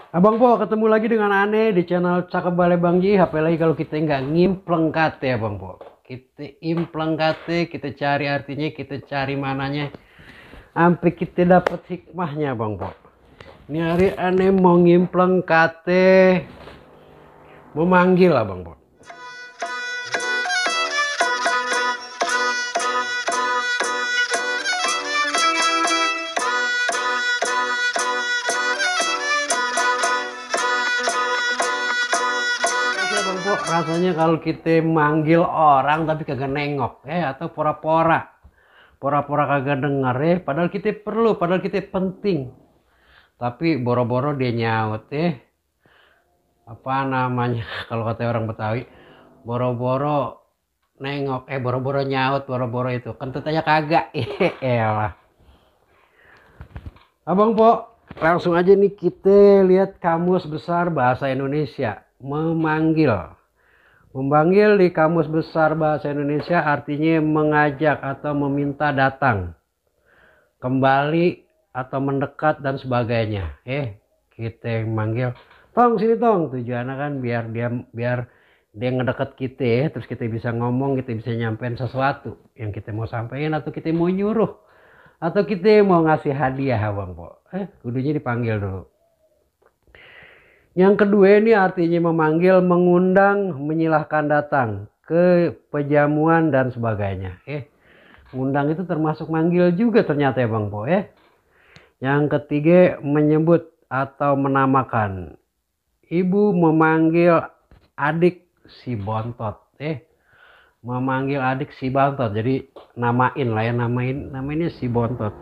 Abang Po ketemu lagi dengan Ane di channel Cakep Bale Bang Ji. HP lagi kalau kita nggak ngimpleng kate ya Bang Po. Kita impleng kate, kita cari artinya, kita cari mananya, sampai kita dapat hikmahnya Bang Po. Ini hari Ane mau ngimpleng kate, memanggil lah Bang Po. Bang Po, rasanya kalau kita manggil orang tapi kagak nengok atau pora-pora kagak denger padahal kita penting, tapi boro-boro dia nyaut apa namanya kalau kata orang Betawi, boro-boro nengok boro-boro nyaut, boro-boro itu kentut aja kagak. Elah Abang Po, langsung aja nih kita lihat Kamus Besar Bahasa Indonesia. Memanggil di Kamus Besar Bahasa Indonesia artinya mengajak atau meminta datang, kembali atau mendekat dan sebagainya. Kita manggil, tong sini tong, tujuannya kan biar dia ngedeket kita, terus kita bisa ngomong, kita bisa nyampein sesuatu yang kita mau sampaikan, atau kita mau nyuruh, atau kita mau ngasih hadiah Bang Po. Kudunya dipanggil dulu. Yang kedua ini artinya memanggil, mengundang, menyilahkan datang ke pejamuan dan sebagainya. Undang itu termasuk manggil juga ternyata ya Bang Po. Yang ketiga menyebut atau menamakan. Ibu memanggil adik si bontot. Memanggil adik si bontot. Jadi namain lah ya, namainnya si bontot.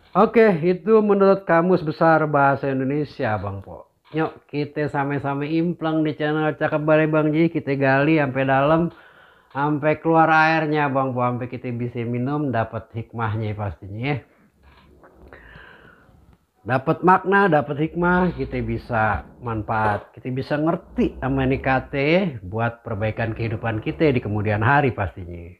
Oke, itu menurut Kamus Besar Bahasa Indonesia Bang Po. Yuk kita sama-sama impleng di channel Cakep Bale Bang Ji. Kita gali sampai dalam, sampai keluar airnya Bang Po, sampai kita bisa minum, dapat hikmahnya pastinya. Dapat makna, dapat hikmah, kita bisa manfaat, kita bisa ngerti sama ini kate buat perbaikan kehidupan kita di kemudian hari pastinya.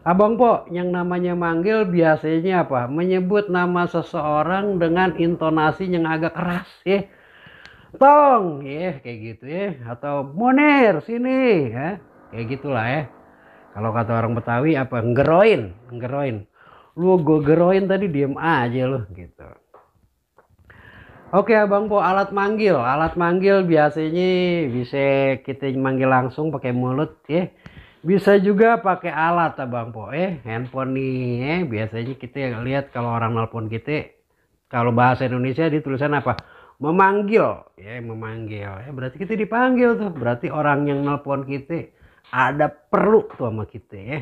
Abang Po, yang namanya manggil biasanya apa? Menyebut nama seseorang dengan intonasi yang agak keras Tong, kayak gitu atau Monir sini, kayak gitulah Kalau kata orang Betawi apa? Nggeroin. Lu gue geroin tadi, diem aja lu gitu. Oke Abang Po, alat manggil biasanya bisa kita manggil langsung pakai mulut Bisa juga pakai alat Abang Po. Handphone nih biasanya kita lihat kalau orang nelpon kita, kalau bahasa Indonesia ditulisan apa? Memanggil. Memanggil. Berarti kita dipanggil tuh. Berarti orang yang nelpon kita ada perlu tuh sama kita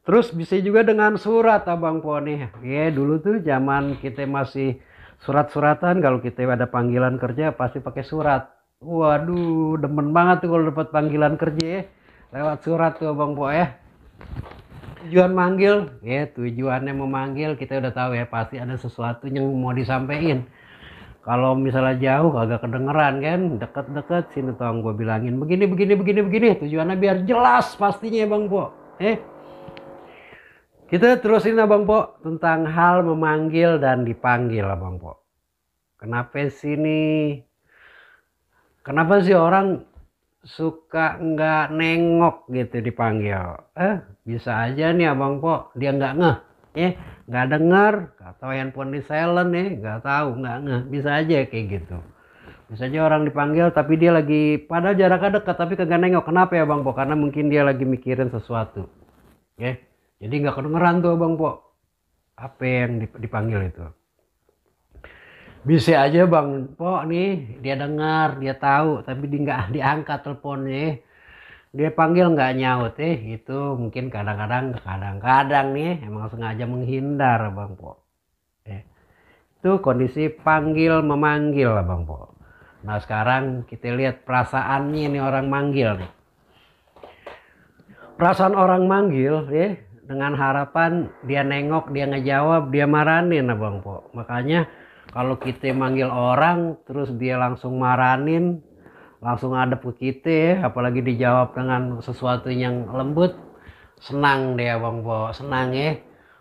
Terus bisa juga dengan surat Abang Po nih. Dulu tuh zaman kita masih surat-suratan, kalau kita ada panggilan kerja pasti pakai surat. Waduh, demen banget tuh kalau dapat panggilan kerja lewat surat tuh Bang Po Tujuan manggil tujuannya memanggil, kita udah tahu pasti ada sesuatu yang mau disampaikan. Kalau misalnya jauh agak kedengeran kan, deket-deket sini tolong gue bilangin begini, tujuannya biar jelas pastinya Bang Po Kita terusin Bang Po tentang hal memanggil dan dipanggil Bang Po. Kenapa sih orang suka nggak nengok gitu dipanggil? Bisa aja nih Abang Po dia nggak ngeh nggak denger, atau handphone di silent nggak tahu, nggak ngeh, bisa aja kayak gitu. Bisa aja orang dipanggil tapi dia lagi, padahal jaraknya dekat tapi kagak nengok. Kenapa ya Bang Po? Karena mungkin dia lagi mikirin sesuatu jadi nggak kedengeran tuh Bang Po apa yang dipanggil itu. Bisa aja Bang Po nih dia dengar, dia tahu, tapi dia nggak diangkat teleponnya. Dia panggil nggak nyaut itu mungkin kadang-kadang nih emang sengaja menghindar Bang Po. Itu kondisi panggil memanggil Bang Po. Nah sekarang kita lihat perasaannya nih orang manggil nih. Perasaan orang manggil dengan harapan dia nengok, dia ngejawab, dia marahin Bang Po. Makanya kalau kita manggil orang terus dia langsung marahin, langsung ngadep ke kita apalagi dijawab dengan sesuatu yang lembut, senang dia Bang Po, senang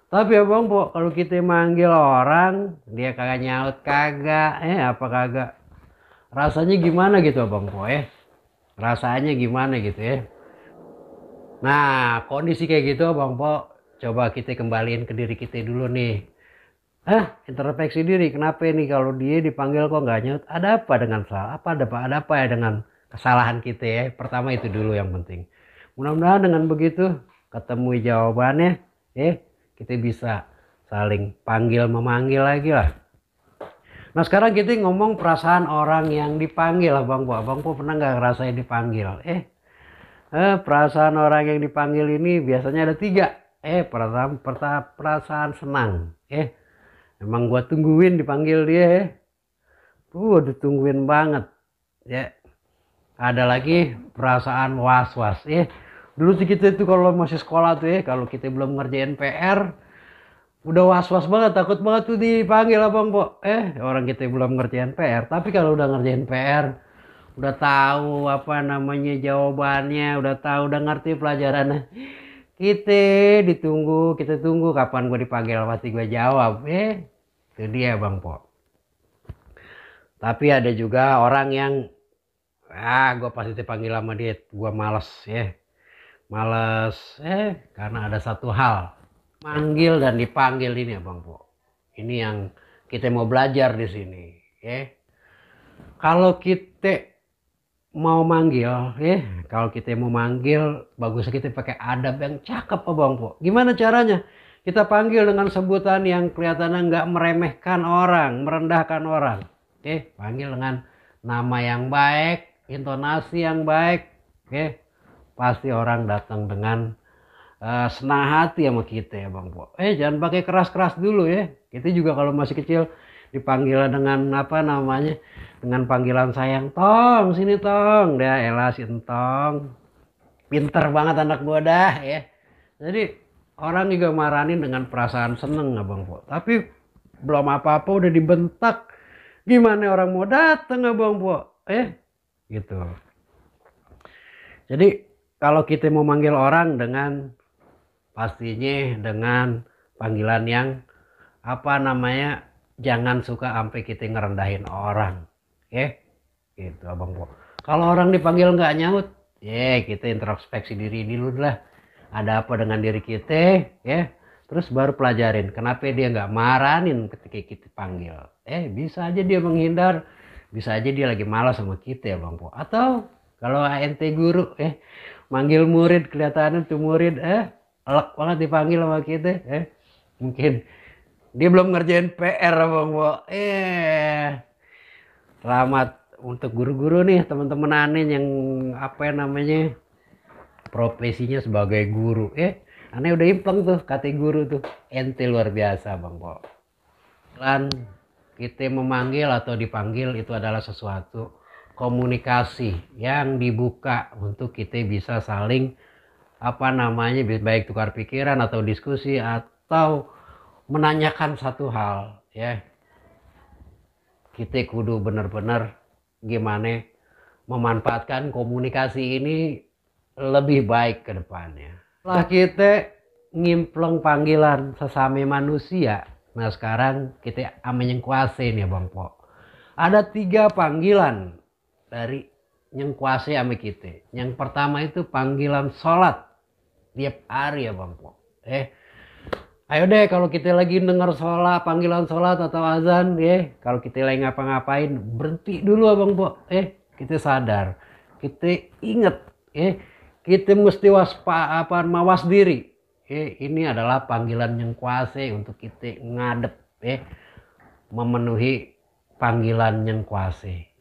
Tapi abang po, kalau kita manggil orang dia kagak nyaut kagak, apa kagak, rasanya gimana gitu abang po, rasanya gimana gitu ya. Nah kondisi kayak gitu abang po, coba kita kembaliin ke diri kita dulu nih. Introspeksi diri, kenapa nih kalau dia dipanggil kok nggak nyaut? Ada apa dengan salah? Ada apa ya dengan kesalahan kita ya? Pertama itu dulu yang penting. Mudah-mudahan dengan begitu ketemu jawabannya, kita bisa saling panggil memanggil lagi lah. Nah sekarang kita ngomong perasaan orang yang dipanggil lah Bang Po. Bang Po pernah nggak ngerasain dipanggil? Perasaan orang yang dipanggil ini biasanya ada tiga. Perasaan senang. Emang gua tungguin dipanggil dia. Ditungguin banget. Ya. Ada lagi perasaan was-was. Dulu sih kita itu kalau masih sekolah tuh kalau kita belum ngerjain PR, udah was-was banget, takut banget tuh dipanggil abang po. Orang kita belum ngerjain PR, tapi kalau udah ngerjain PR, udah tahu apa namanya jawabannya, udah tahu, udah ngerti pelajarannya, kita tunggu kapan gue dipanggil, pasti gue jawab. Itu dia bang po. Tapi ada juga orang yang gue pasti dipanggil sama dia, gue males karena ada satu hal, manggil dan dipanggil ini abang po. Ini yang kita mau belajar di sini. Kalau kita mau manggil, bagus kita pakai adab yang cakep abang po. Gimana caranya? Kita panggil dengan sebutan yang kelihatannya nggak meremehkan orang, merendahkan orang. Panggil dengan nama yang baik, intonasi yang baik. Pasti orang datang dengan senang hati sama kita ya bang po. Jangan pakai keras-keras dulu ya. Kita juga kalau masih kecil dipanggil dengan apa namanya, dengan panggilan sayang, tong sini tong, dah elah si entong, pinter banget anak gua dah ya. Jadi orang juga marahin dengan perasaan seneng abang po. Tapi belum apa-apa udah dibentak, gimana orang mau datang abang po? Gitu. Jadi kalau kita mau manggil orang dengan pastinya dengan panggilan yang apa namanya, jangan suka sampai kita ngerendahin orang. Gitu abang po. Kalau orang dipanggil nggak nyaut, kita introspeksi diri dulu lah. Ada apa dengan diri kita, terus baru pelajarin kenapa dia nggak marahin ketika kita panggil. Bisa aja dia menghindar, bisa aja dia lagi malas sama kita ya bang po. Atau kalau ente guru manggil murid, kelihatannya tuh murid elek banget dipanggil sama kita, mungkin dia belum ngerjain PR bang po. Selamat untuk guru-guru nih, teman-teman aneh yang apa namanya profesinya sebagai guru. Aneh udah impleng tuh kata guru tuh, ente luar biasa bang po. Dan kita memanggil atau dipanggil itu adalah sesuatu komunikasi yang dibuka untuk kita bisa saling apa namanya, baik tukar pikiran atau diskusi atau menanyakan satu hal. Kita kudu benar-benar gimana memanfaatkan komunikasi ini lebih baik ke depannya. Setelah kita ngimpleng panggilan sesama manusia, nah sekarang kita amenyengkuasain ya bang po. Ada 3 panggilan dari nyengkuasai sama kita. Yang pertama itu panggilan sholat tiap hari ya bang po. Ayo deh kalau kita lagi dengar sholat, panggilan sholat atau azan, kalau kita lagi ngapa-ngapain, berhenti dulu abang po. Kita sadar, kita inget, kita mesti mawas diri. Ini adalah panggilan yang kuasai untuk kita ngadep, memenuhi panggilan yang kuasai.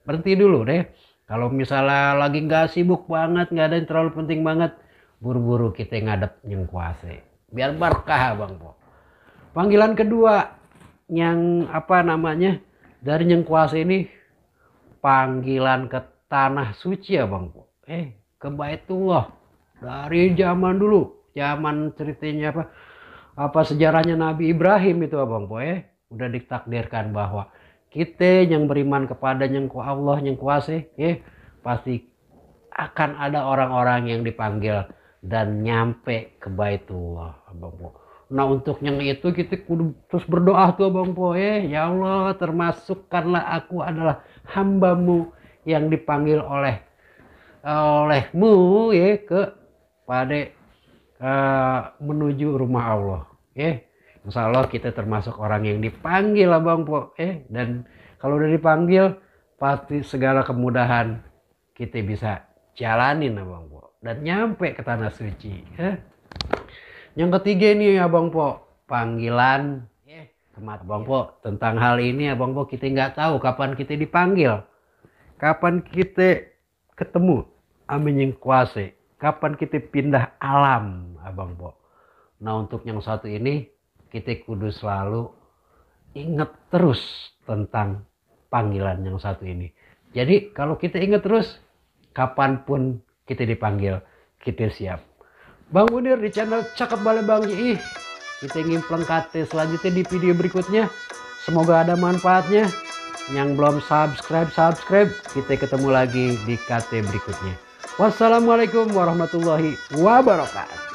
Berhenti dulu deh. Kalau misalnya lagi nggak sibuk banget, nggak ada yang terlalu penting banget, buru-buru kita ngadep yang kuasai. Biar berkah bang po. Panggilan kedua yang apa namanya dari yang kuasa ini, panggilan ke tanah suci ya bang po. Ke Baitullah. Dari zaman dulu, zaman ceritanya apa sejarahnya Nabi Ibrahim itu abang po. Udah ditakdirkan bahwa kita yang beriman kepada yang Allah yang kuasa, pasti akan ada orang-orang yang dipanggil dan nyampe ke Baitullah abang po. Nah untuk yang itu kita kudu terus berdoa tuh Abang Po, ya Allah termasukkanlah aku adalah hambamu yang dipanggil olehmu ya ke pada menuju rumah Allah ya. Insya Allah kita termasuk orang yang dipanggil Abang Po, dan kalau udah dipanggil pasti segala kemudahan kita bisa jalanin Abang Po dan nyampe ke tanah suci ya. Yang ketiga nih Abang Po, panggilan kematian. Abang Po, tentang hal ini Abang Po kita nggak tahu kapan kita dipanggil, kapan kita ketemu amin yang kuasa, kapan kita pindah alam Abang Po. Nah untuk yang satu ini kita kudu selalu ingat terus tentang panggilan yang satu ini. Jadi kalau kita ingat terus, kapanpun kita dipanggil, kita siap. Bang Munir di channel Cakep Bale Bang Ih. Kita ingin pelengkati selanjutnya di video berikutnya. Semoga ada manfaatnya. Yang belum subscribe. Kita ketemu lagi di KT berikutnya. Wassalamualaikum warahmatullahi wabarakatuh.